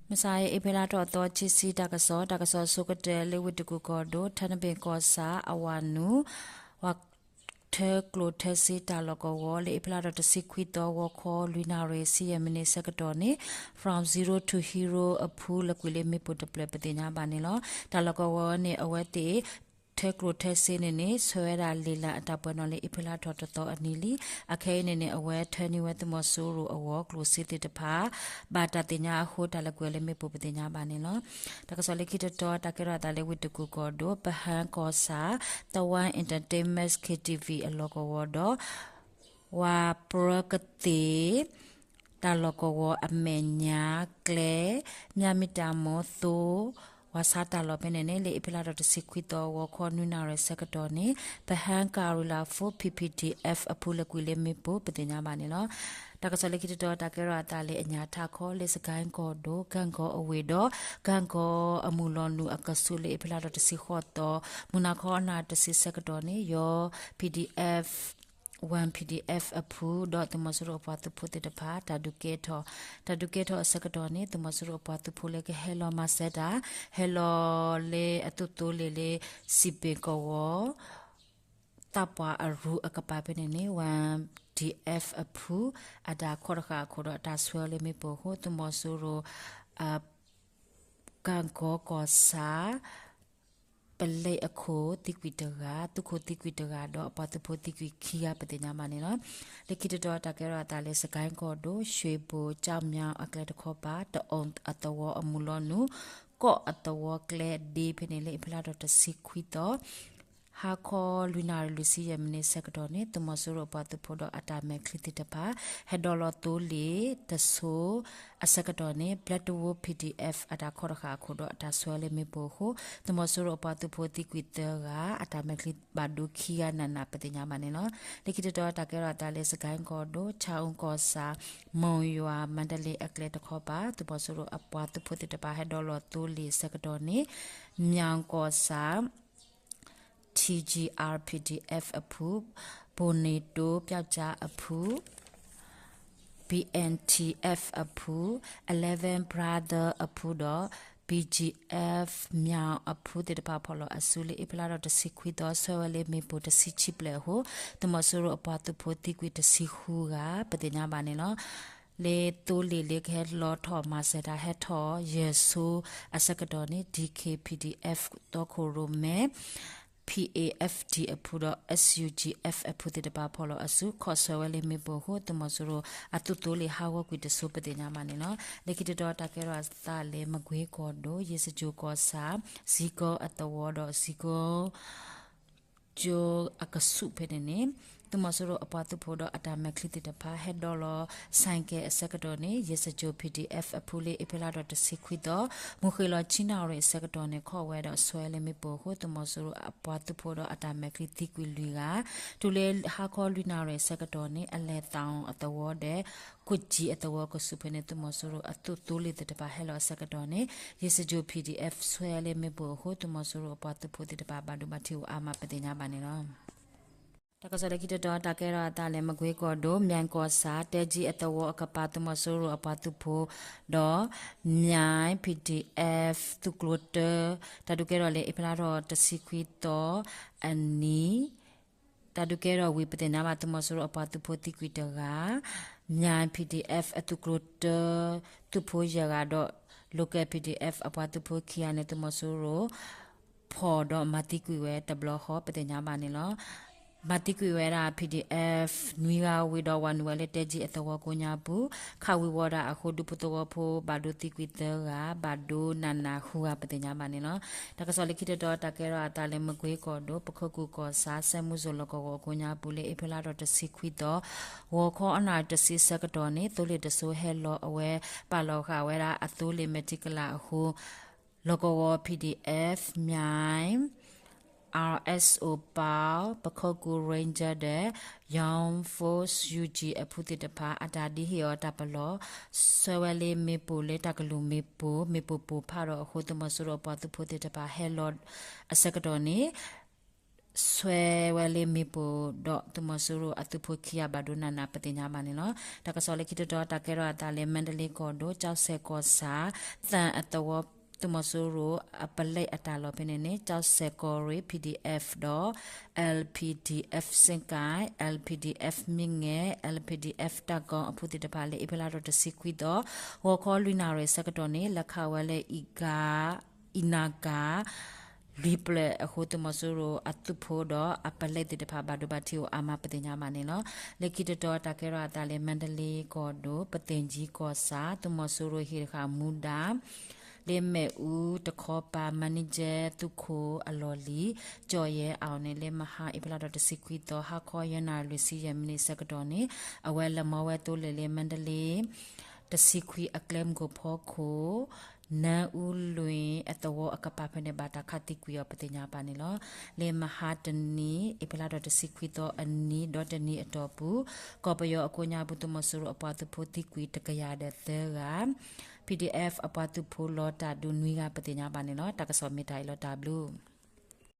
မုၢ်ဆါအံၤ အ့ဖြ့လါထီၣ်သီ ခံဆံ တၢ်ကစီၣ်, တၢ်ကစီၣ်အဆိကတၢၢ် လၢဝ့ၢ်တကူၣ်ကီၢ်ဒိၣ် ထၢနဘ့ၣ်ကီၢ်ဆၣ်အဝၤနုာ် ဝၤထၢကျိၣ်ထၢစ့တၢ်လီၢ်ကဝီၤ လၢအ့ဖြ့လါထီၣ်တဆံခွံသီ ဂီၤခီလွံၢ်နၣ်ရံၣ် ဆံယဲၢ်မံးနံးဆၢကတီၢ်န့ၣ် From Zero to Hero အဖု လၢကွံာ်လၢမ့ၣ်ပိၢ်တဖျၢၣ် ပသ့ၣ်ညါဘၣ်န့ၣ်လီၤ. တၢ်လီၢ်ကဝီၤန့ၣ် အဝဲသ့ၣ် ထၢကျိၣ်ထၢစ့န့ၣ်န့ၣ် ဆှၢဝဲဒၣ်လံာ်လၢအတၢ်ပှဲၤနီၣ်လၢအ့ဖြ့လါထီၣ်တသီအနံၤလံ. အခဲအံၤန့ၣ်န့ၣ် အဝဲထၢန့ၢ်ဝဲသုးမီၤစိရိၤအဂီၢ် ကျိၣ်စ့သ့ၣ်တဖၣ် ဘၣ်တၢ်သ့ၣ်ညါအဃိ တၢ်လၢကွံာ်အီၤလၢမ့ၣ်ပိၢ်ပသ့ၣ်ညါဘၣ်န့ၣ်လီၤ. တၢ်ကစီၣ်လၢခံတတီၤ တၢ်ကဲထီၣ်အသးလၢဝ့ၢ်တကူၣ်ကီၢ်ဒိၣ် ပဟၢကီၢ်ဆၣ် သဝၢ Entertainment K T V အလီၢ်ကဝီၤဒီး ဝၤပြၢကသ့ၣ် တၢ်လီၢ်ကဝီၤအမဲာ်ညါ ကျဲ မၠၣ်မံၣ်တၢ်မိၢ်သိ ဝၤဆါတၢ်လီၢ်ဖဲန့ၣ်န့ၣ် လၢအ့ဖြ့လါထီၣ်တဆံခွံသီ ဂီၤခီနွံနၣ်ရံၣ်ဆၢကတီၢ်န့ၣ် ပဟၢကၣ်ရံၣ်လၤဖိ P P D F အဖု လၢကွံာ်လၢမ့ၣ်ပိၢ် ပသ့ၣ်ညါဘၣ်န့ၣ်လီၤ. တၢ်ကစီၣ်လၢခံတတီၤ တၢ်ကဲထီၣ်အသးလၢအညၣ်ထးခီ လၢစကဲကီၢ်ဒိၣ် ကၣ်ကီအဝ့ၢ်ဒီး ကၣ်ကီအမုၢ်လီၤနုာ်အကဆူး လၢအ့ဖြ့လါထီၣ်တဆံဃိးသီ မုၢ်နၤခီနၣ်ရံၣ်တဆံဆၢကတီၢ်န့ၣ် ယီၤ P D F One P D F အဖု ဒီးသုးမီၤစိရိၤအပှၤသုးဖိသ့ၣ်တဖၣ် တၢ်ဒုးကဲထီၣ်, တၢ်ဒုးကဲထီၣ်အဆၢကတီၢ်န့ၣ် သုးမီၤစိရိၤအပှၤသုးဖိလၢကဟဲလီၤမၤစၢၤတၢ် ဟဲလီၤလၢအသုးသိလ့ၣ်လၢ စံးပ့ၣ်ကဝီၤ သးပှၢ်အရူအကပၤဖဲန့ၣ်န့ၣ် One P D F အဖု အတၢ်ခီၣ်တဃာ်အခိၣ်ဒီးအတၢ်ဆှၢလၢမ့ၣ်ပိၢ်အဃိ သုးမီၤစိရိၤ ကၣ်ကီကီၢ်ဆၣ် ပလဲအခိၣ်သံကွံာ်တဂၤ, သုးခိၣ်သံကွံာ်တဂၤဒီးအပှၤသုးဖိသံကွံာ်ခံဂၤ ပသ့ၣ်ညါဘၣ်န့ၣ်လီၤ. လၢခံတတီၤ တၢ်ကဲထီၣ်အသးလၢစကဲကီၢ်ဒိၣ် ရွှေဘို ကၠီမၠီအကျဲတခီပၤ တအိၣ်အသဝီအမုၢ်လီၤနုာ် ကီၢ်အသဝီကျဲဒ့ဖဲန့ၣ် လၢအ့ဖြ့လါထီၣ်တဆံခွံသီ ဟါခီလွံၢ်နၣ်ရံၣ်လွံၢ်ဆံယဲၢ်မံးနံးဆၢကတီၢ်န့ၣ် သုးမီၤစိရိၤအပှၤသုးဖိဒီးအတၢ်မဲာ်ချံသ့ၣ်တဖၣ် ဟဲဒီးလီၤသိလ့ၣ်တစိၤအဆၢကတီၢ်န့ၣ် ဘျၢတဝိ P D F အတၢ်ခီၣ်တဃာ်အခိၣ်ဒီးအတၢ်ဆှၢလၢမ့ၣ်ပိၢ်အဃိ သုးမီၤစိရိၤအပှၤသုးဖိသံကွံာ်သၢဂၤ အတၢ်မဲာ်ချံဘၣ်ဒိခံဂၤနးနး ပသ့ၣ်ညါဘၣ်န့ၣ်လီၤ. လၢခံတတီၤ တၢ်ကဲထီၣ်အသးလၢစကဲကီၢ်ဒိၣ် ဆၣ်အူကီၢ်ဆၣ် မိၢ်ယွၤ မါဒလ့အကျဲတခီပၤ သုးမီၤစိရိၤအပှၤသုးဖိသ့ၣ်တဖၣ် ဟဲဒီးလီၤသိလ့ၣ်အဆၢကတီၢ်န့ၣ် မၠၣ်ကီၢ်ဆၣ် T G R P D F အဖု, ဘိၣ်န့ၣ်တိပျီကၠါအဖု, B N T F အဖု, Eleven Brother အဖုဒီး B G F မၠၣ်အဖုသ့ၣ်တဖၣ် ဖီၣ်လီၤအစုလၢအ့ဖြ့လါထီၣ်တဆံခွံသီ ဆှၢဝဲလၢမ့ၣ်ပိၢ်တဆံခံဖျၢၣ်အဃိ သုးမီၤစိရိၤအပှၤသုးဖိသံကွံာ်တဆံဃုဂၤ ပသ့ၣ်ညါဘၣ်န့ၣ်လီၤ. လၢသိလ့ၣ်လၢကဟဲလီၤထီၣ်မၤစၢၤတၢ်ဟဲထီၣ်ယဲၢ်စိၤအဆၢကတီၢ်န့ၣ် D K P D F သီခိၣ်ရိၣ်မဲ P A F D အဖုဒီး S U G F အဖုသ့ၣ်တဖၣ် ဖီၣ်လီၤအစု ခီၣ်ဆၢဝဲလၢမ့ၣ်ပိၢ်အဃိ သုးမီၤစိရိၤအသုးသိလ့ၣ်ဟးဂီၤကွံာ်တစိၤ ပသ့ၣ်ညါဘၣ်န့ၣ်လီၤ. လၢခံတတီၤ တၢ်ကဲထီၣ်အသးလၢမကွ့ကီၢ်ဒိၣ် ယ့ၣ်စကၠိၣ်ကီၢ်ဆၣ် စံကီအသဝီဒီးစံကီ ကၠိအကဆူးဖဲန့ၣ်န့ၣ် သုးမီၤစိရိၤအပှၤသုးဖိဒီးအတၢ်မဲာ်ချံသ့ၣ်တဖၣ် ဟဲဒီးလီၤ ဆိုင်ကယ် အဆၢကတီၢ်န့ၣ် ယ့ၣ်စကၠိၣ် P D F အဖုလၢအ့ဖြ့လါထီၣ်တဆံခွံသီ မုၢ်ဃ့ၢ်လီၤဆံနၣ်ရံၣ်အဆၢကတီၢ်န့ၣ် ခီၣ်ဝဲဒီးဆှၢလၢမ့ၣ်ပိၢ်အဃိ သုးမီၤစိရိၤအပှၤသုးဖိဒီးအတၢ်မဲာ်ချံသံကွံာ်လွံၢ်ဂၤ တုၤလၢဟါခီလွံၢ်နၣ်ရံၣ်အဆၢကတီၢ်န့ၣ် အလဲၤသးအီၤအသဝီဒီး ကွံာ်ကၠံအသဝီကဆူးဖဲန့ၣ် သုးမီၤစိရိၤအသုးသိလ့ၣ်သ့ၣ်တဖၣ် ဟဲလီၤအဆၢကတီၢ်န့ၣ် ယ့ၣ်စကၠိၣ် P D F ဆှၢလၢမ့ၣ်ပိၢ်အဃိ သုးမီၤစိရိၤအပှၤသုးဖိသ့ၣ်တဖၣ် ဘၣ်ဒိဘၣ်ထံးအိၣ်အါမး ပသ့ၣ်ညါဘၣ်န့ၣ်လီၤ. တၢ်ကစီၣ်လၢခံတတီၤ တၢ်ကဲထီၣ်အသးလၢ မကွ့ကီၢ်ဒိၣ် မၠၣ်ကီၢ်ဆၣ် တဲကၠံအသဝီအကပၤ သုးမီၤစိရိၤအပှၤသုးဖိဒီး မၠၣ် P D F သုးကျိၤတၢ တၢ်ဒုးကဲထီၣ်လၢအ့ဖြ့လါထီၣ်တဆံခွံသီအနံၤ တၢ်ဒုးကဲထီၣ်ဝံၤ ပသ့ၣ်ညါဘၣ် သုးမီၤစိရိၤအပှၤသုးဖိသံကွံာ်တဂၤ, မၠၣ် P D F အသုးကျိၤတၢ သုးဖိယဲၢ်ဂၤဒီး local P D F အပှၤသုးဖိခံဂၤန့ၣ် သုးမီၤစိရိၤ ဖီၣ်ဒီးမၤသံကွံာ်ဝဲတဘျီဃီ ပသ့ၣ်ညါဘၣ်န့ၣ်လီၤ. မၤသံကွံာ်ဝဲဒၣ် P D F နွံဂၤဝံၤဒီး ဝၤနုာ်ဝဲလၢတဲကၠံအသဝီကိးညါပူၤ ခးဝံၤဝီဒၣ်အဃိ ဒူဖိသဝီဖိ ဘၣ်ဒိသံကွံာ်သၢဂၤ ဘၣ်ဒိနးနးဃုဂၤ ပသ့ၣ်ညါဘၣ်န့ၣ်လီၤ. တၢ်ကစီၣ်လၢခံတတီၤ တၢ်ကဲထီၣ်အသးလၢ မကွ့ကီၢ်ဒိၣ် ပခိၣ်ကူၣ်ကီၢ်ဆၣ် စဲမူစိၣ်လီၢ်ကဝီၤအကိးညါပူၤလၢ အ့ဖြ့လါထီၣ်တဆံခွံသီ ဂီၤခီအနၣ်ရံၣ်တဆံဆၢကတီၢ်န့ၣ် သိလ့ၣ်တစိၤဟဲလီၤအဝဲ ပာ်လီၤဃာ်ဝဲဒၣ်အသိလ့ၣ်မဲာ်ထံကလၤအဃိ လီၢ်ကဝီၤ P D F မၠၣ် R S O ပၢ် ပခိၣ်ကူၣ် Ranger ဒီး Young Force U G အဖုသ့ၣ်တဖၣ် အတၢ်ဒုးဟ့ၣ်အီၤတၢ်ပလီၢ် ဆှၢဝဲလၢမ့ၣ်ပိၢ်လၢတၢ်ကလုၢ်မ့ၣ်ပိၢ် မ့ၣ်ပိၢ်ပိၢ်ဖးထီၣ်အဃိ သုးမီၤစိရိၤအပှၤသုးဖိသ့ၣ်တဖၣ်ဟဲလီၤအဆၢကတီၢ်န့ၣ် ဆွဲဝဲလၢမ့ၣ်ပိၢ်ဒီးသုးမီၤစိရိၤအသုးဖိခံဂၤဘၣ်ဒိနးနးပသ့ၣ်ညါဘၣ်န့ၣ်လီၤ. တၢ်ကစီၣ်လၢခံတတီၤ တၢ်ကဲထီၣ်အသးလၢ မါဒလ့ကီၢ်ဒိၣ် ကၠီစဲၣ်ကီၢ်ဆၣ် သၣ်အသဝီ သုးမီၤစိရိၤအပလဲအတၢ်လီၢ်ဖဲန့ၣ်န့ၣ် ကၠီစဲၣ်ကီၢ်ရ့ၣ် P D F ဒီး L P D F စ့ၣ်ကၣ် L P D F မ့ၢ်ငဲၣ် L P D F တၢ်ကီအဖုသ့ၣ်တဖၣ်လၢ အ့ဖြ့လါထီၣ်တဆံခွံသီ ဂီၤခီလွံၢ်နၣ်ရံၣ်ဆၢကတီၢ်န့ၣ် လဲၤခးဝဲလၢအံကါ အံနါကါ လွံၢ်ပျဲၢ်အဃိ သုးမီၤစိရိၤအသုးဖိဒီးအပလဲသ့ၣ်တဖၣ် ဘၣ်ဒိဘၣ်ထံးအိၣ်အါမးပသ့ၣ်ညါဘၣ်န့ၣ်လီၤ. လၢခံတတီၤ တၢ်ကဲထီၣ်အသးလၢ မါဒလ့ကီၢ်ဒိၣ် ပသ့ၣ်ကၠံကီၢ်ဆၣ် သုးမီၤစိရိၤဟ့ၣ်တဃာ်မူဒါ လၢမ့ၣ်အူတခီပၤ manager သုးခိၣ်အလီၢ်လံၤ ကၠီၣ်ယဲၣ်အီၤန့ၣ် လၢမဟါအ့ဖြ့လါထီၣ်တဆံခွံသီ ဟါခီယဲၢ်နၣ်ရံၣ်လွံၢ်ဆံယဲၢ်မံးနံးဆၢကတီၢ်န့ၣ် အဝဲလဲၤမီဝဲသိလ့ၣ်လၢ မါဒလ့ တဆံခွံအကျဲမုၢ်ခိၣ်ဖီခိၣ် နၢအူလွံၢ်အသဝီအကပၤဖဲန့ၣ် ဘၣ်တၢ်ခးသံကွံာ်အီၤပသ့ၣ်ညါဘၣ်န့ၣ်လီၤ. လၢမဟါတနံၤ အ့ဖြ့လါထီၣ်တဆံခွံသီအနံၤ ဒီးတနံၤအတီၢ်ပူၤ ကီၢ်ပယီၤအကိးညါပူၤ သုးမီၤစိရိၤအပှၤသုးဖိသံကွံာ်တကယၤဒီးသၢဂၤ P D F အပှၤသုးဖိလီၤတၢ်ဒုးနွံဂၤပသ့ၣ်ညါဘၣ်န့ၣ်လီၤ. တၢ်ကစီၣ်မ့ၢ်တၢ်အံၤလီၤ တၢ်ဘျုး